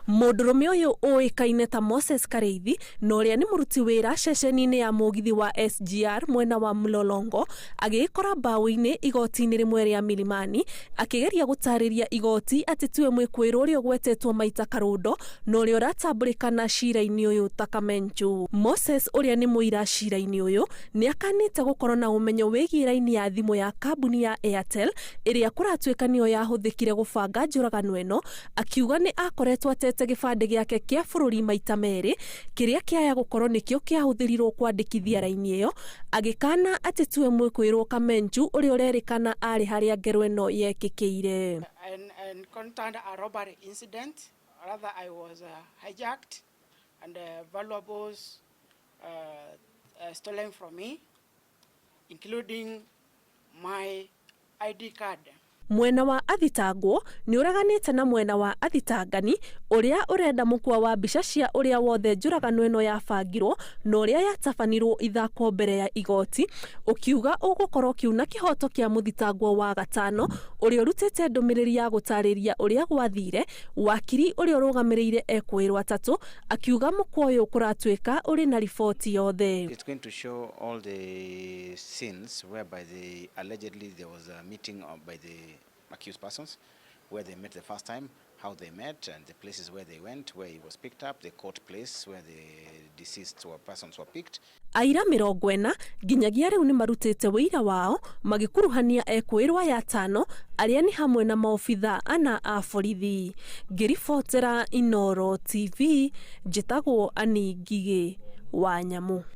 Mũndũrũme ũyũ ũĩkaine ta Moses Karĩithi na ũrĩa nĩ mũruti wĩra ceceni-inĩ ya mũgithi wa SGR mwena wa Mlolongo agĩĩkora mbaũ-inĩ igoti-inĩ rĩmwe rĩa Milimani akĩgeria gũtarĩria igoti atĩ tiwe mwĩkũĩrwo ũrĩa ũgwetetwo maita karũndo na ũrĩa ũratambũrĩkana cira-inĩ ũyũ ta Kamenchu. Moses ũrĩa nĩ mũira cira-inĩ ũyũ nĩ akanĩte gũkorwo na ũmenyo wĩgiĩ raini ya thimũ ya kambuni ya Airtel ĩrĩa kũratuĩka nĩyo yahũthĩkire gũbanga njũragano ĩno, akiuga nĩ akoretwo atete gĩbandĩ gĩake kĩa bũrũri maita merĩ kĩrĩa kĩaya gũkorwo nĩkĩo kĩahũthĩrirwo kwandĩkithia raini ĩyo, agĩkana atĩ tiwe mwĩkũĩrwo Kamenchu ũrĩa ũrerĩkana arĩ harĩa ngero ĩno yekĩkĩire. I encountered a robbery incident, rather I was hijacked and valuables stolen from me, including my ID card. Mwena wa athitangwo nĩ ũreganĩte na mwena wa athitangani ũrĩa ũrenda mũkwa wa mbica cia ũrĩa wothe njũragano ĩno yabangirwo na ũrĩa yatabanirwo ithakwo mbere ya igoti, ũkiuga ũgũkorwo ũkiuna kĩhoto kĩa mũthitangwo wa gatano ũrĩa ũrutĩte ndũmĩrĩri ya gũtarĩria ũrĩa gwathire. Wakiri ũrĩa ũrũgamĩrĩire ekũĩrwo atatũ akiuga mũkwa ũyũ kũratuĩka ũrĩ na riboti yothe. It's going to show all the scenes whereby allegedly there was a meeting by the accused persons, where they met the first time, how they met, and the places where they went, where he was picked up, the court place where the deceased were persons were picked. Aira 40 nginyagia rĩu nĩ marutĩte wĩira wao magĩkuruhania ekũĩrwo aya atano arĩa nĩ hamwe na maobitha ana a borithi. Ngĩribotera Inooro TV, njĩtagwo Annie Ngigĩ wa Nyamũ.